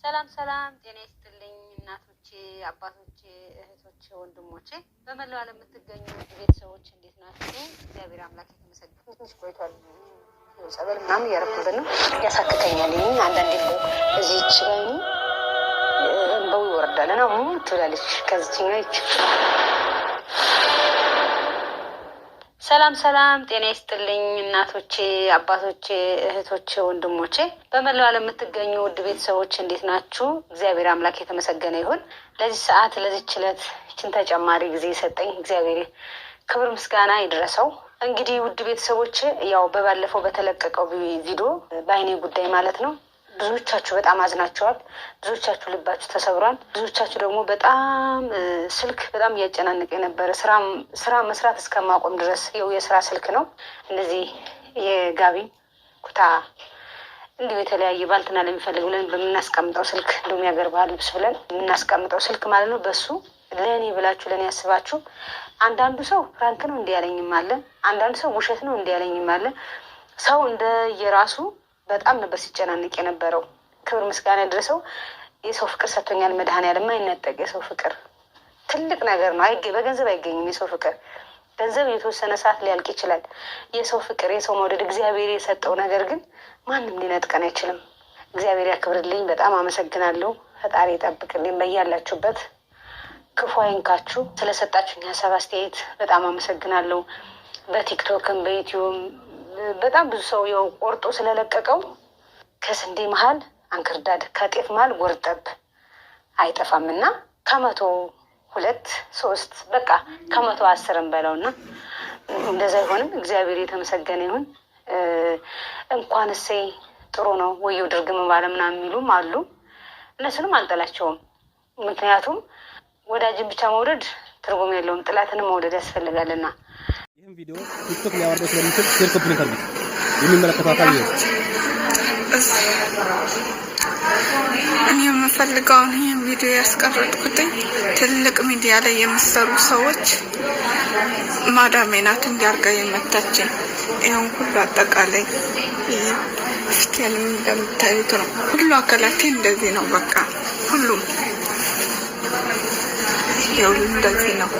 ሰላም ሰላም፣ ጤና ይስጥልኝ እናቶቼ፣ አባቶቼ፣ እህቶቼ፣ ወንድሞቼ በመላው ዓለም የምትገኙ ቤተሰቦች እንዴት ናችሁ? እግዚአብሔር አምላክ የተመሰገነ። ትንሽ ቆይቷል። ጸበል ምናምን እያደረኩበት ነው። ያሳክከኛል። ይህ አንዳንዴ እዚህች ላይ እንበው ይወርዳል እና ሙት ትላለች ከዚችኛ ይች። ሰላም ሰላም፣ ጤና ይስጥልኝ እናቶቼ፣ አባቶቼ፣ እህቶቼ፣ ወንድሞቼ በመላው ዓለም የምትገኙ ውድ ቤተሰቦች እንዴት ናችሁ? እግዚአብሔር አምላክ የተመሰገነ ይሁን። ለዚህ ሰዓት ለዚህ ዕለት ይችን ተጨማሪ ጊዜ የሰጠኝ እግዚአብሔር ክብር ምስጋና ይድረሰው። እንግዲህ ውድ ቤተሰቦች ያው በባለፈው በተለቀቀው ቪዲዮ በአይኔ ጉዳይ ማለት ነው ብዙዎቻችሁ በጣም አዝናቸዋል። ብዙዎቻችሁ ልባችሁ ተሰብሯል። ብዙዎቻችሁ ደግሞ በጣም ስልክ በጣም እያጨናነቀ የነበረ ስራ መስራት እስከማቆም ድረስ ይኸው የስራ ስልክ ነው። እነዚህ የጋቢ ኩታ እንዲሁ የተለያየ ባልትና ለሚፈልግ ብለን በምናስቀምጠው ስልክ እንዲሁም የሀገር ባህል ልብስ ብለን የምናስቀምጠው ስልክ ማለት ነው። በሱ ለእኔ ብላችሁ ለእኔ ያስባችሁ አንዳንዱ ሰው prank ነው እንዲህ ያለኝም አለ። አንዳንዱ ሰው ውሸት ነው እንዲህ ያለኝም አለ። ሰው እንደ የራሱ በጣም ነበር ሲጨናነቅ የነበረው። ክብር ምስጋና ድረሰው። የሰው ፍቅር ሰጥቶኛል መድኃኔዓለም። አይነጠቅ የሰው ፍቅር ትልቅ ነገር ነው። በገንዘብ አይገኝም የሰው ፍቅር። ገንዘብ የተወሰነ ሰዓት ሊያልቅ ይችላል። የሰው ፍቅር፣ የሰው መውደድ፣ እግዚአብሔር የሰጠው ነገር ግን ማንም ሊነጥቀን አይችልም። እግዚአብሔር ያክብርልኝ። በጣም አመሰግናለሁ። ፈጣሪ ይጠብቅልኝ። በያላችሁበት ክፉ አይንካችሁ። ስለሰጣችሁኝ ሀሳብ አስተያየት በጣም አመሰግናለሁ። በቲክቶክም በዩቲዩብም በጣም ብዙ ሰው ያው ቆርጦ ስለለቀቀው ከስንዴ መሀል አንክርዳድ ከጤፍ መሀል ጎርጠብ አይጠፋም እና ከ102 ሶስት በቃ ከ110 በለውና እንደዛ አይሆንም። እግዚአብሔር የተመሰገነ ይሁን። እንኳን እሰይ ጥሩ ነው ወየው ድርግም ባለ ምናምን የሚሉም አሉ። እነሱንም አልጠላቸውም። ምክንያቱም ወዳጅን ብቻ መውደድ ትርጉም የለውም፣ ጥላትንም መውደድ ያስፈልጋልና። ይህም ቪዲዮ ቲክቶክ ሊያወርደው ስለሚችል share፣ copy link አድርጉት። የሚመለከተው አካል ይኸው። እኔ የምፈልገውን ይህን ቪዲዮ ያስቀረጥኩትኝ ትልቅ ሚዲያ ላይ የሚሰሩ ሰዎች ማዳሜ ናት እንዲያርጋ የመታችኝ። ይህን ሁሉ አጠቃላይ ፊቴንም እንደምታዩት ነው። ሁሉ አካላቴ እንደዚህ ነው። በቃ ሁሉም ይኸው እንደዚህ ነው።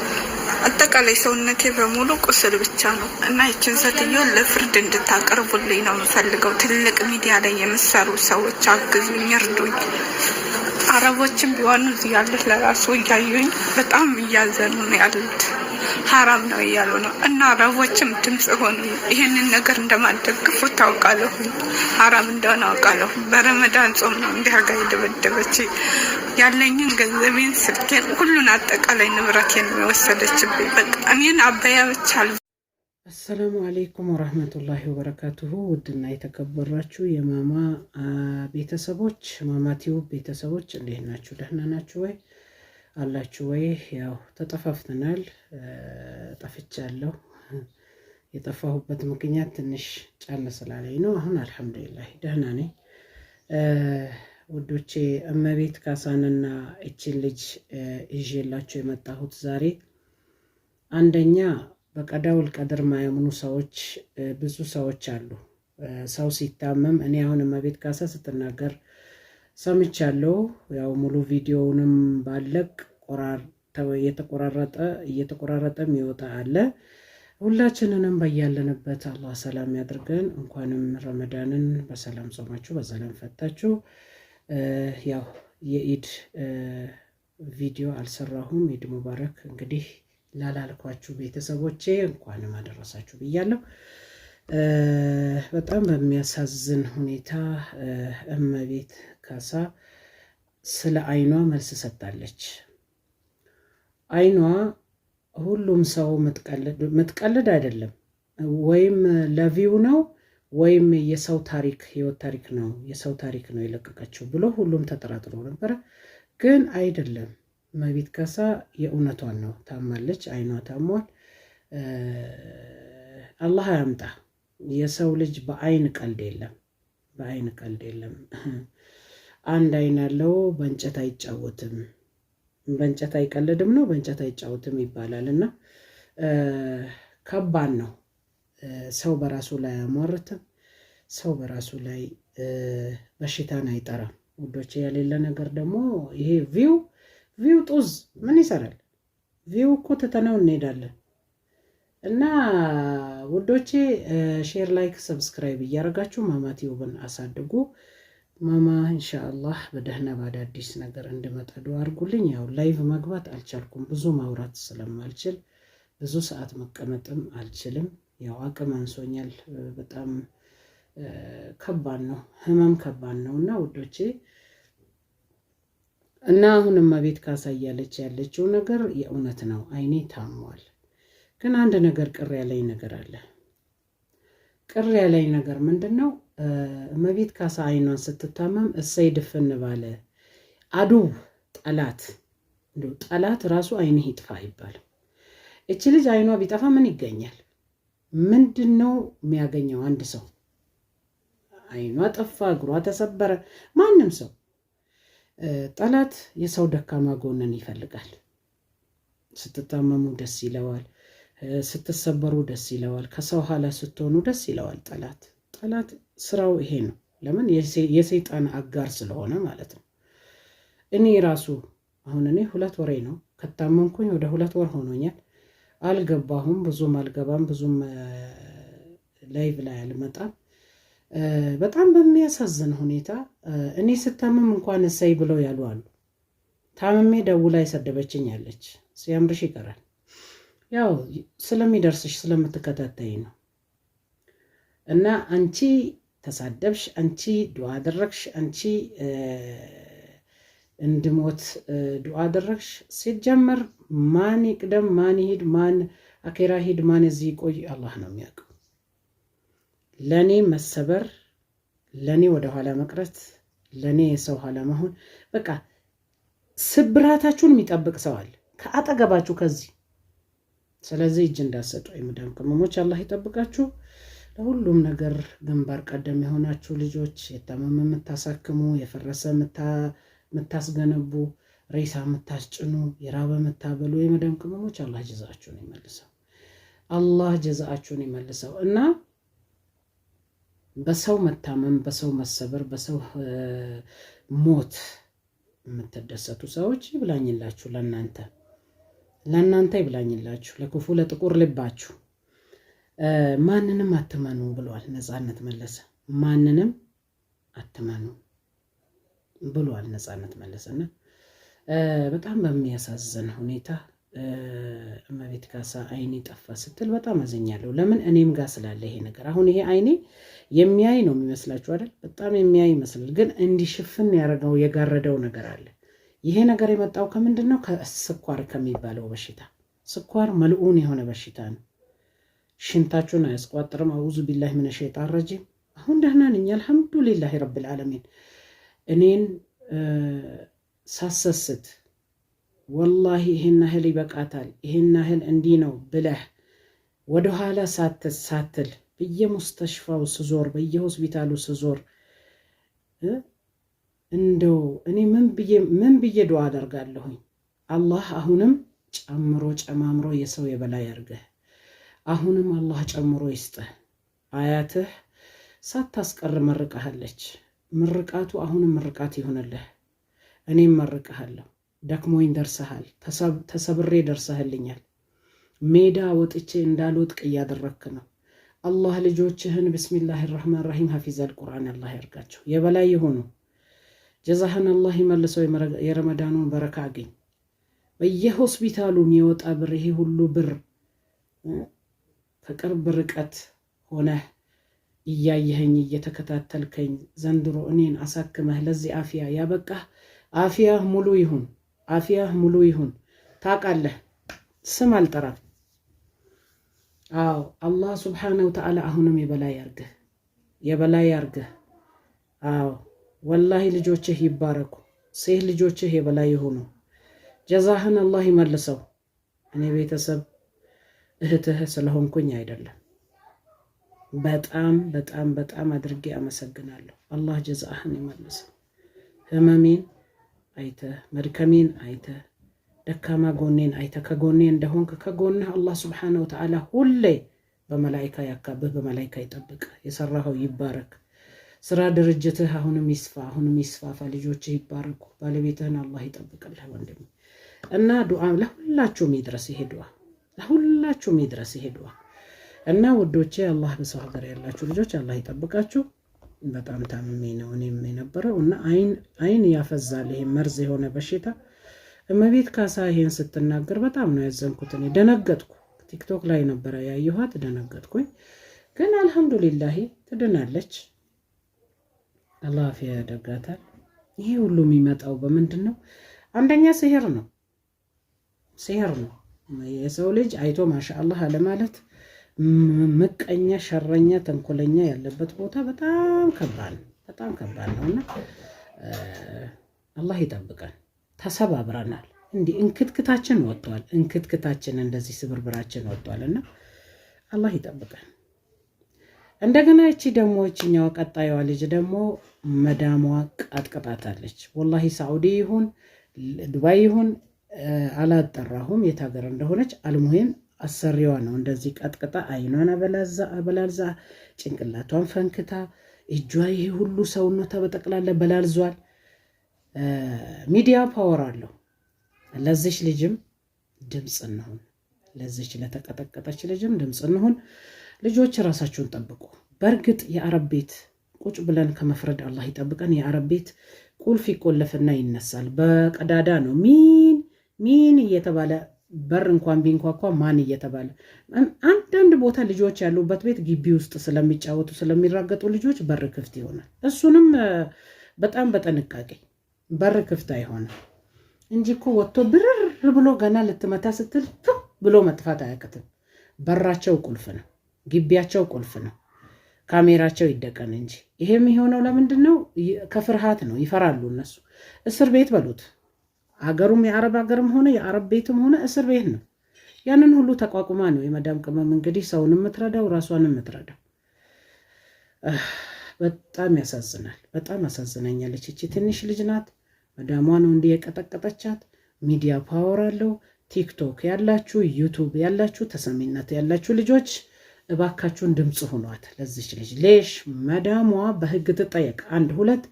አጠቃላይ ሰውነቴ በሙሉ ቁስል ብቻ ነው እና ይችን ሴትዮ ለፍርድ እንድታቀርቡልኝ ነው የምፈልገው። ትልቅ ሚዲያ ላይ የምሰሩ ሰዎች አግዙኝ፣ እርዱኝ። አረቦችም ቢሆኑ እዚህ ያሉት ለራሱ እያዩኝ በጣም እያዘኑ ነው ያሉት። ሀራም ነው እያሉ ነው እና አረቦችም ድምፅ ሆኑ። ይህንን ነገር እንደማልደግፉ ታውቃለሁ። ሀራም እንደሆነ አውቃለሁ። በረመዳን ጾም ነው እንዲህ አርጋ የደበደበች። ያለኝን ገንዘቤን፣ ስልኬን፣ ሁሉን አጠቃላይ ንብረቴን የወሰደችብኝ። በቃ እኔን አበያ ብቻ። አሰላሙ አሌይኩም ወረህመቱላሂ ወበረካቱሁ። ውድና የተከበራችሁ የማማ ቤተሰቦች፣ ማማ ቲዩብ ቤተሰቦች እንዴት ናችሁ? ደህና ናችሁ ወይ? አላችሁ ወይ? ያው ተጠፋፍተናል። ጠፍቻለሁ። የጠፋሁበት ምክንያት ትንሽ ጫን ስላለኝ ነው። አሁን አልሐምዱሊላህ ደህና ነኝ። ውዶቼ እመቤት ካሳንና እችን ልጅ ይዤላችሁ የመጣሁት ዛሬ አንደኛ በቀዳውል ቀድር ማያምኑ ሰዎች ብዙ ሰዎች አሉ። ሰው ሲታመም እኔ አሁን እመቤት ካሳ ስትናገር ሰምቻለሁ። ያው ሙሉ ቪዲዮውንም ባለቅ እየተቆራረጠ እየተቆራረጠ የሚወጣ አለ። ሁላችንንም በያለንበት አላህ ሰላም ያድርገን። እንኳንም ረመዳንን በሰላም ጾማችሁ በሰላም ፈታችሁ። ያው የኢድ ቪዲዮ አልሰራሁም። ኢድ ሙባረክ እንግዲህ ላላልኳችሁ ቤተሰቦቼ እንኳንም አደረሳችሁ ብያለሁ። በጣም በሚያሳዝን ሁኔታ እመቤት ካሳ ስለ አይኗ መልስ ሰጥታለች። አይኗ ሁሉም ሰው ምትቀልድ አይደለም፣ ወይም ለ view ነው ወይም የሰው ታሪክ ህይወት ታሪክ ነው የሰው ታሪክ ነው የለቀቀችው ብሎ ሁሉም ተጠራጥሮ ነበረ። ግን አይደለም። እመቤት ካሳ የእውነቷን ነው። ታማለች፣ አይኗ ታሟል። አላህ አያምጣ። የሰው ልጅ በአይን ቀልድ የለም፣ በአይን ቀልድ የለም። አንድ አይን ያለው በእንጨት አይጫወትም፣ በእንጨት አይቀልድም ነው በእንጨት አይጫወትም ይባላል። እና ከባድ ነው። ሰው በራሱ ላይ አያሟርትም። ሰው በራሱ ላይ በሽታን አይጠራም። ውዶቼ። የሌለ ነገር ደግሞ ይሄ view ጡዝ ምን ይሰራል? View እኮ ትተነው እንሄዳለን። እና ውዶቼ share፣ like፣ subscribe እያደረጋችሁ ማማ ቲዩብን አሳድጉ። ማማ ኢንሻአላህ በደህና በአዳዲስ ነገር እንድመጣ ዱዓ አድርጉልኝ። ያው live መግባት አልቻልኩም፣ ብዙ ማውራት ስለማልችል ብዙ ሰዓት መቀመጥም አልችልም። ያው አቅም አንሶኛል። በጣም ከባድ ነው፣ ህመም ከባድ ነው። እና ውዶቼ እና አሁንም እመቤት ካሳ እያለች ያለችው ነገር የእውነት ነው። አይኔ ታሟል። ግን አንድ ነገር ቅር ያለኝ ነገር አለ። ቅር ያለኝ ነገር ምንድን ነው? እመቤት ካሳ አይኗን ስትታመም እሰይ ድፍን ባለ አዱ ጠላት፣ እንደው ጠላት ራሱ አይንህ ይጥፋ አይባልም። እቺ ልጅ አይኗ ቢጠፋ ምን ይገኛል? ምንድን ነው የሚያገኘው? አንድ ሰው አይኗ ጠፋ፣ እግሯ ተሰበረ፣ ማንም ሰው ጠላት የሰው ደካማ ጎንን ይፈልጋል። ስትታመሙ ደስ ይለዋል። ስትሰበሩ ደስ ይለዋል። ከሰው ኋላ ስትሆኑ ደስ ይለዋል። ጠላት ስራው ይሄ ነው። ለምን? የሰይጣን አጋር ስለሆነ ማለት ነው። እኔ ራሱ አሁን እኔ 2 ወሬ ነው ከታመምኩኝ፣ ወደ 2 ወር ሆኖኛል። አልገባሁም፣ ብዙም አልገባም፣ ብዙም live ላይ አልመጣም። በጣም በሚያሳዝን ሁኔታ እኔ ስታመም እንኳን እሰይ ብለው ያሉ አሉ። ታምሜ ደውላ የሰደበችኝ አለች። ሲያምርሽ ይቀራል። ያው ስለሚደርስሽ ስለምትከታተይ ነው። እና አንቺ ተሳደብሽ፣ አንቺ ዱዓ አደረግሽ፣ አንቺ እንድሞት ዱዓ አደረግሽ። ሲጀመር ማን ይቅደም፣ ማን ይሂድ፣ ማን አኬራ ሂድ፣ ማን እዚህ ይቆይ፣ አላህ ነው የሚያውቀው። ለእኔ መሰበር፣ ለእኔ ወደኋላ መቅረት፣ ለእኔ የሰው ኋላ መሆን፣ በቃ ስብራታችሁን የሚጠብቅ ሰው አለ ከአጠገባችሁ ከዚህ። ስለዚህ እጅ እንዳትሰጡ የመዳም ቅመሞች፣ አላህ ይጠብቃችሁ። ለሁሉም ነገር ግንባር ቀደም የሆናችሁ ልጆች፣ የታመመ የምታሳክሙ፣ የፈረሰ የምታስገነቡ፣ ሬሳ የምታስጭኑ፣ የራበ የምታበሉ የመዳም ቅመሞች አላህ ጀዛችሁን ይመልሰው። አላህ ጀዛችሁን ይመልሰው። እና በሰው መታመም፣ በሰው መሰበር፣ በሰው ሞት የምትደሰቱ ሰዎች ይብላኝላችሁ፣ ለእናንተ ይብላኝላችሁ፣ ለክፉ ለጥቁር ልባችሁ። ማንንም አትመኑ ብሏል ነፃነት መለሰ። ማንንም አትመኑ ብሏል ነፃነት መለሰና በጣም በሚያሳዝን ሁኔታ እመቤት ካሳ አይኔ ጠፋ ስትል በጣም አዝኛለሁ። ለምን? እኔም ጋር ስላለ ይሄ ነገር። አሁን ይሄ አይኔ የሚያይ ነው የሚመስላችሁ አይደል? በጣም የሚያይ ይመስላል፣ ግን እንዲህ ሽፍን ያደረገው የጋረደው ነገር አለ። ይሄ ነገር የመጣው ከምንድን ነው? ከስኳር ከሚባለው በሽታ። ስኳር መልዑን የሆነ በሽታ ነው። ሽንታችሁን አያስቋጥርም። أعوذ بالله من الشيطان الرجيم። አሁን ደህና ነኝ الحمد لله رب العالمين። እኔን ሳሰስት ወላሂ ይሄን ያህል ይበቃታል፣ ይሄን ያህል እንዲህ ነው ብለህ ወደኋላ ሳትል በየሙስተሽፋው ስዞር፣ በየሆስፒታሉ ስዞር እንደው እኔ ምን ብዬ ዱዓ አደርጋለሁኝ? አላህ አሁንም ጨምሮ ጨማምሮ የሰው የበላይ ያርግህ። አሁንም አላህ ጨምሮ ይስጥህ። አያትህ ሳታስቀር መርቀሃለች። ምርቃቱ አሁንም ምርቃት ይሁንልህ። እኔም መርቀሃለሁ። ደክሞኝ ደርሰሃል፣ ተሰብሬ ደርሰህልኛል። ሜዳ ወጥቼ እንዳልወጥቅ እያደረግክ ነው። አላህ ልጆችህን بسم الله الرحمن الرحيم حافظ القرآن አላህ ያርጋቸው፣ የበላይ የሆኑ ጀዛህን አላህ ይመልሰው። የረመዳኑን በረካ አግኝ። በየሆስፒታሉ የሚወጣ ብር፣ ይሄ ሁሉ ብር ከቅርብ ርቀት ሆነህ እያየኸኝ እየተከታተልከኝ ዘንድሮ እኔን አሳክመህ ለዚህ አፊያ ያበቃህ፣ አፊያህ ሙሉ ይሁን፣ አፊያህ ሙሉ ይሁን። ታውቃለህ፣ ስም አልጠራም። አዎ አላህ سبحانه وتعالى አሁንም የበላይ ያርግህ፣ የበላይ ያርግህ። አዎ ወላሂ ልጆችህ ይባረኩ፣ ሴት ልጆችህ የበላይ ይሁኑ። ጀዛህን አላህ ይመልሰው። እኔ ቤተሰብ እህትህ ስለሆንኩኝ አይደለም። በጣም በጣም በጣም አድርጌ አመሰግናለሁ። አላህ ጀዛህን ይመልሰው። ህመሜን አይተህ፣ መድከሜን አይተህ፣ ደካማ ጎኔን አይተህ ከጎኔ እንደሆንክ ከጎንህ አላህ سبحانه وتعالى ሁሌ በመላይካ ያካብህ፣ በመላይካ ይጠብቅህ። የሰራኸው ይባረክ። ስራ ድርጅትህ አሁንም ይስፋ፣ አሁንም ይስፋፋ። ልጆችህ ይባረኩ። ባለቤትህን አላህ ይጠብቅልህ ወንድሜ። እና ዱዓ ለሁላችሁም ይድረስ ይሄ ዱዓ፣ ለሁላችሁም ይድረስ ይሄ ዱዓ። እና ውዶቼ አላህ በሰው ሀገር ያላችሁ ልጆች አላህ ይጠብቃችሁ። በጣም ታምሜ ነው እኔም የነበረው እና አይን ያፈዛል ይሄ መርዝ የሆነ በሽታ። እመቤት ካሳ ይሄን ስትናገር በጣም ነው ያዘንኩት። እኔ ደነገጥኩ። ቲክቶክ ላይ ነበረ ያየኋት፣ ደነገጥኩኝ። ግን አልሐምዱሊላሂ ትድናለች፣ አላህ አፊያ ያደርጋታል። ይሄ ሁሉ የሚመጣው በምንድን ነው? አንደኛ ሲህር ነው፣ ሲህር ነው። የሰው ልጅ አይቶ ማሻአላህ አለማለት፣ ምቀኛ፣ ሸረኛ፣ ተንኮለኛ ያለበት ቦታ በጣም ከባድ ነው፣ በጣም ከባድ ነው። እና አላህ ይጠብቀን። ተሰባብረናል። እንዲህ እንክትክታችን ወጥቷል። እንክትክታችን እንደዚህ ስብርብራችን ወጥቷል። እና አላህ ይጠብቀን። እንደገና እቺ ደግሞ እቺኛዋ ቀጣዩዋ ልጅ ደግሞ መዳሟ ቀጥቅጣታለች። ወላሂ ሳዑዲ ይሁን ዱባይ ይሁን አላጠራሁም የት ሀገር እንደሆነች። አልሙሂም አሰሪዋ ነው እንደዚህ ቀጥቅጣ አይኗን አበላልዛ ጭንቅላቷን ፈንክታ እጇ ይሄ ሁሉ ሰውነቷ በጠቅላላ በላልዟል። ሚዲያ power አለው። ለዚች ልጅም ድምፅ እንሁን፣ ለዚች ለተቀጠቀጠች ልጅም ድምፅ እንሁን። ልጆች ራሳችሁን ጠብቁ። በእርግጥ የአረብ ቤት ቁጭ ብለን ከመፍረድ አላህ ይጠብቀን። የአረብ ቤት ቁልፍ ይቆለፍና ይነሳል። በቀዳዳ ነው ሚን ሚን እየተባለ በር እንኳን ቢንኳኳ ማን እየተባለ አንዳንድ ቦታ ልጆች ያሉበት ቤት ግቢ ውስጥ ስለሚጫወቱ ስለሚራገጡ ልጆች በር ክፍት ይሆናል። እሱንም በጣም በጥንቃቄ በር ክፍት አይሆንም እንጂ እኮ ወጥቶ ብርር ብሎ ገና ልትመታ ስትል ብሎ መጥፋት አያቅትም። በራቸው ቁልፍ ነው፣ ግቢያቸው ቁልፍ ነው። ካሜራቸው ይደቀን እንጂ ይሄ የሚሆነው ለምንድን ነው? ከፍርሃት ነው። ይፈራሉ እነሱ። እስር ቤት በሉት አገሩም የአረብ ሀገርም ሆነ የአረብ ቤትም ሆነ እስር ቤት ነው። ያንን ሁሉ ተቋቁማ ነው የመዳም ቅመም እንግዲህ ሰውን የምትረዳው ራሷን የምትረዳው። በጣም ያሳዝናል። በጣም አሳዝናኛለች። እቺ ትንሽ ልጅ ናት። መዳሟ ነው እንዲህ የቀጠቀጠቻት። ሚዲያ power አለው። ቲክቶክ ያላችሁ፣ ዩቱብ ያላችሁ፣ ተሰሚነት ያላችሁ ልጆች እባካችሁን ድምፅ ሁኗት ለዚች ልጅ። ليش መዳሟ በህግ ትጠየቅ። አንድ ሁለት፣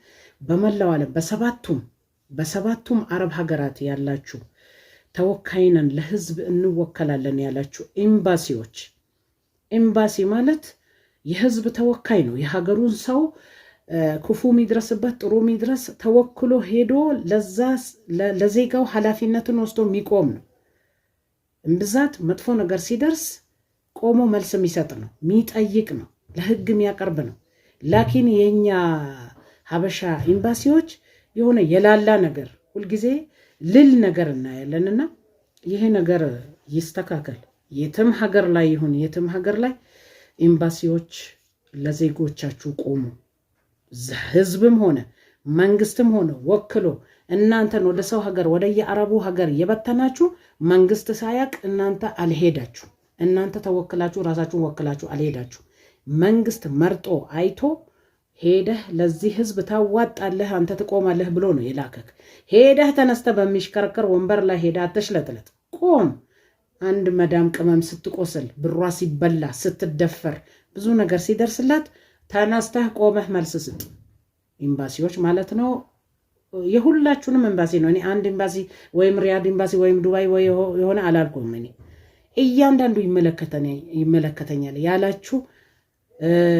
በመላው ዓለም በሰባቱም አረብ ሀገራት ያላችሁ ተወካይነን ለህዝብ እንወከላለን ያላችሁ ኤምባሲዎች፣ ኤምባሲ ማለት የህዝብ ተወካይ ነው። የሀገሩን ሰው ክፉ የሚድረስበት ጥሩ የሚድረስ ተወክሎ ሄዶ ለዛ ለዜጋው ኃላፊነትን ወስዶ የሚቆም ነው። እምብዛት መጥፎ ነገር ሲደርስ ቆሞ መልስ የሚሰጥ ነው፣ የሚጠይቅ ነው፣ ለህግ የሚያቀርብ ነው። لكن የኛ ሀበሻ ኤምባሲዎች የሆነ የላላ ነገር ሁልጊዜ ልል ነገር እናያለንና ይሄ ነገር ይስተካከል። የትም ሀገር ላይ ይሁን የትም ሀገር ላይ ኤምባሲዎች ለዜጎቻችሁ ቆሙ። ህዝብም ሆነ መንግስትም ሆነ ወክሎ እናንተን ወደ ሰው ሀገር ወደ የአረቡ ሀገር የበተናችሁ መንግስት ሳያቅ እናንተ አልሄዳችሁ። እናንተ ተወክላችሁ ራሳችሁን ወክላችሁ አልሄዳችሁ። መንግስት መርጦ አይቶ ሄደህ ለዚህ ህዝብ ታዋጣለህ፣ አንተ ትቆማለህ ብሎ ነው የላከክ። ሄደህ ተነስተ በሚሽከረከር ወንበር ላይ ሄደህ አትሽለጥለጥ፣ ቆም። አንድ መዳም ቅመም ስትቆስል፣ ብሯ ሲበላ፣ ስትደፈር፣ ብዙ ነገር ሲደርስላት ተነስተህ ቆመህ መልስ ስጥ። ኤምባሲዎች ማለት ነው። የሁላችሁንም ኤምባሲ ነው። እኔ አንድ ኤምባሲ ወይም ሪያድ ኤምባሲ ወይም ዱባይ ወይ የሆነ አላልኩም። እኔ እያንዳንዱ ይመለከተኛል ያላችሁ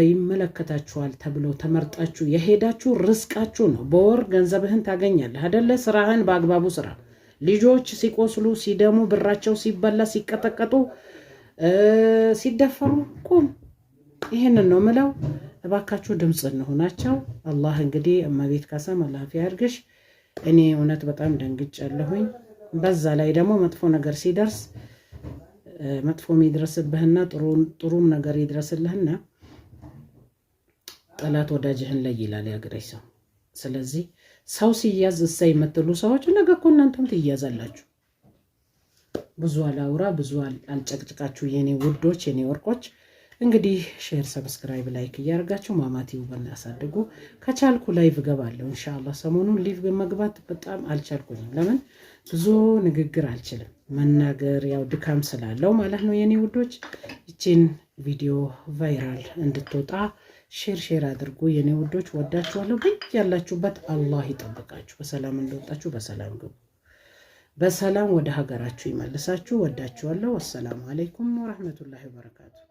ይመለከታችኋል ተብሎ ተመርጣችሁ የሄዳችሁ ርስቃችሁ ነው። በወር ገንዘብህን ታገኛለህ አደለ? ስራህን በአግባቡ ስራ። ልጆች ሲቆስሉ ሲደሙ፣ ብራቸው ሲበላ፣ ሲቀጠቀጡ፣ ሲደፈሩ ቁም። ይህንን ነው ምለው። እባካችሁ ድምፅ እንሆናቸው። አላህ እንግዲህ እመቤት ካሳም አላህ ያድርግሽ። እኔ እውነት በጣም ደንግጫለሁኝ። በዛ ላይ ደግሞ መጥፎ ነገር ሲደርስ መጥፎ ይድረስብህና ጥሩም ነገር ይድረስልህና ጠላት ወዳጅህን ለይ ይላል የአገሬ ሰው። ስለዚህ ሰው ሲያዝ እሰይ የምትሉ ሰዎች ነገ እኮ እናንተም ትያዛላችሁ። ብዙ አላውራ፣ ብዙ አልጨቅጭቃችሁ የኔ ውዶች፣ የኔ ወርቆች። እንግዲህ share፣ subscribe፣ like እያደርጋችሁ ማማት ውበን ያሳድጉ። ከቻልኩ live እገባለሁ ኢንሻአላህ። ሰሞኑን live መግባት በጣም አልቻልኩኝም። ለምን ብዙ ንግግር አልችልም መናገር ያው ድካም ስላለው ማለት ነው። የኔ ውዶች ይችን ቪዲዮ viral እንድትወጣ Share share አድርጉ የኔ ውዶች፣ ወዳችኋለሁ። በያላችሁበት አላህ ይጠብቃችሁ። በሰላም እንደወጣችሁ በሰላም ግቡ፣ በሰላም ወደ ሀገራችሁ ይመልሳችሁ። ወዳችኋለሁ። والسلام عليكم ورحمة الله وبركاته።